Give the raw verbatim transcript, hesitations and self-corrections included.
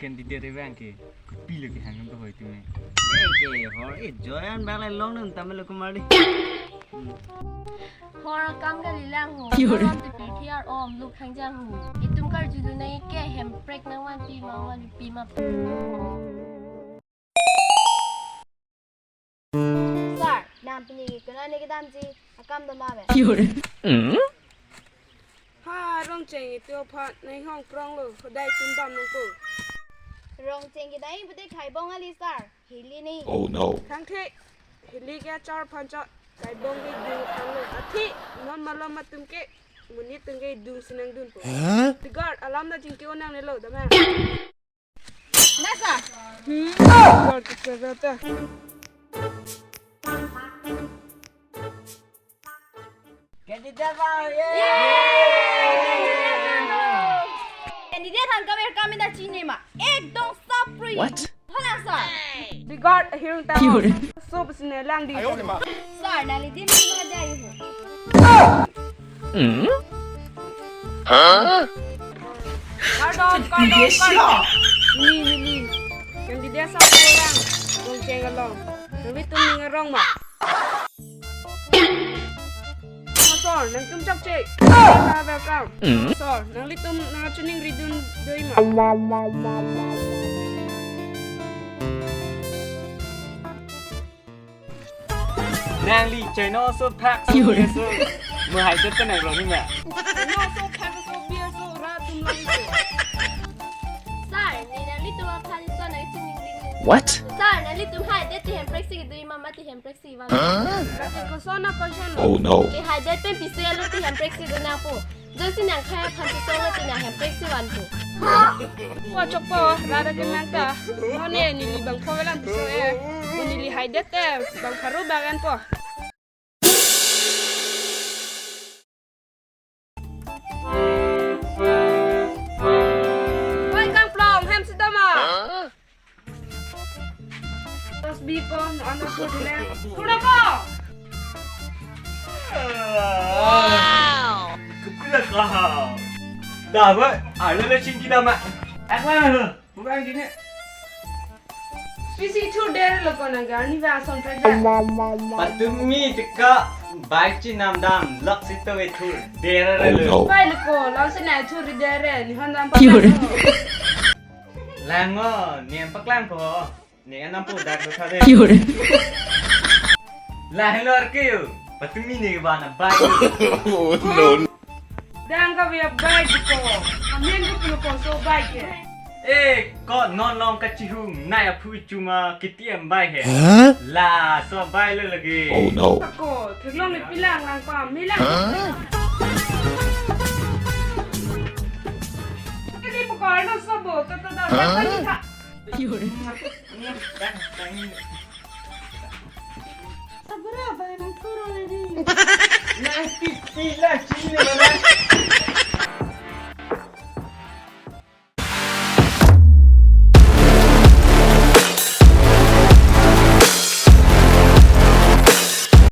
Candidate abang ke, kopi lo kehang nang kavoi atum e. Eh, ke hor, eh, joyan bang le long nang tamelo kumari. Hor akam kalilang ho. Ki hor? Hor tu pirthe ar-om luk hangjang ho. Itum karjudun nang ke hemprek nangvanpi ma vanpi ma. Sir, nang pini ke konane kedamji, akam doma ave. Ki hor? Ha, Rongcheng itum aphan nang hong prong lo, hodai tundam nangpo. Rongcheng kedai pute Khaibong ali sir, hili ni. Oh no. Thangthe, hili ke achar aphan chot, Khaibong ke du aphan lo. Athe, non malom atum ke, monit atum ke du si nangdunpo. Huh? Bodyguard, alam ta chingki-o nangnelo, dam nang. Nasa. Hmm. Gol ke kereta. Candidate bang, ye. Candidate han kamer kami da chini ma. Ekdom sapri. What? Hala sa. Bodyguard, hirung ta. Ki hor? Sup sine lang di. Sir, nangli dim ni ada ibu. Hmm? Huh? Kardom, kardom, kardom. Ni, ni, ni. Candidate sa ko lang. Rongcheng along. Nanglitum ning arong ma? Sir, nangtum chokche. Ah, welcome. Hmm? Sir, nanglitum nang chuning ridun doi ma? Nangli chino so phak so. Ki hor? Ye so. Mo hai tet penang rong ni ma. Chino so phak so biya so ra atum lang so. Sir, ne nanglitum aphan so nang chuning ridun. What? Sir, nanglitum hai det te hemprek si kedui ma mati hemprek si van. Huh? Lake koson na koson lo. Oh no. Ke hai det pen pisi alo te hemprek si dun nangpo. Jongsi nang khei aphan si solo te nang hemprek si vanpo. Po chokpo, rada ke nang ta. None neli bang pho velang piso e. Neli hai det te bang pharo bang enpo. Oi, kangplong, hem si doma. Huh? Terus bi po, no ano po dile. Kurang po. Wow. Kepala kah. Dah, ba, ada le chingki dama. Apa? Bukan gini. Pisi thur dere lo ko nang garni ba son prak ja. Patumi tika bike chinam dam lak sito ve thur dere lo. Oh, no. Pai lo ko, lang si nai thur dere, ni hon dam pa. Ki hor? Lang mo, ni am paklang po. Ni anam po dak do thade. Ki hor? Lahelo arke yo. Patumi ne ba na bike. Oh, no, no. Dang ka via bike ko. Amen ko pulo ko so bike ke. Eh, ko non long kachihum nai aphu chuma K T M bike he. Huh? Laso bike lo lagi. Oh no. Ko theklong ni pilang lang pa milang. Huh? Kali pukar no sobo to to to. Huh? Ki hor? Sabra ba nang kuro ni. Nang pipi la chini mana?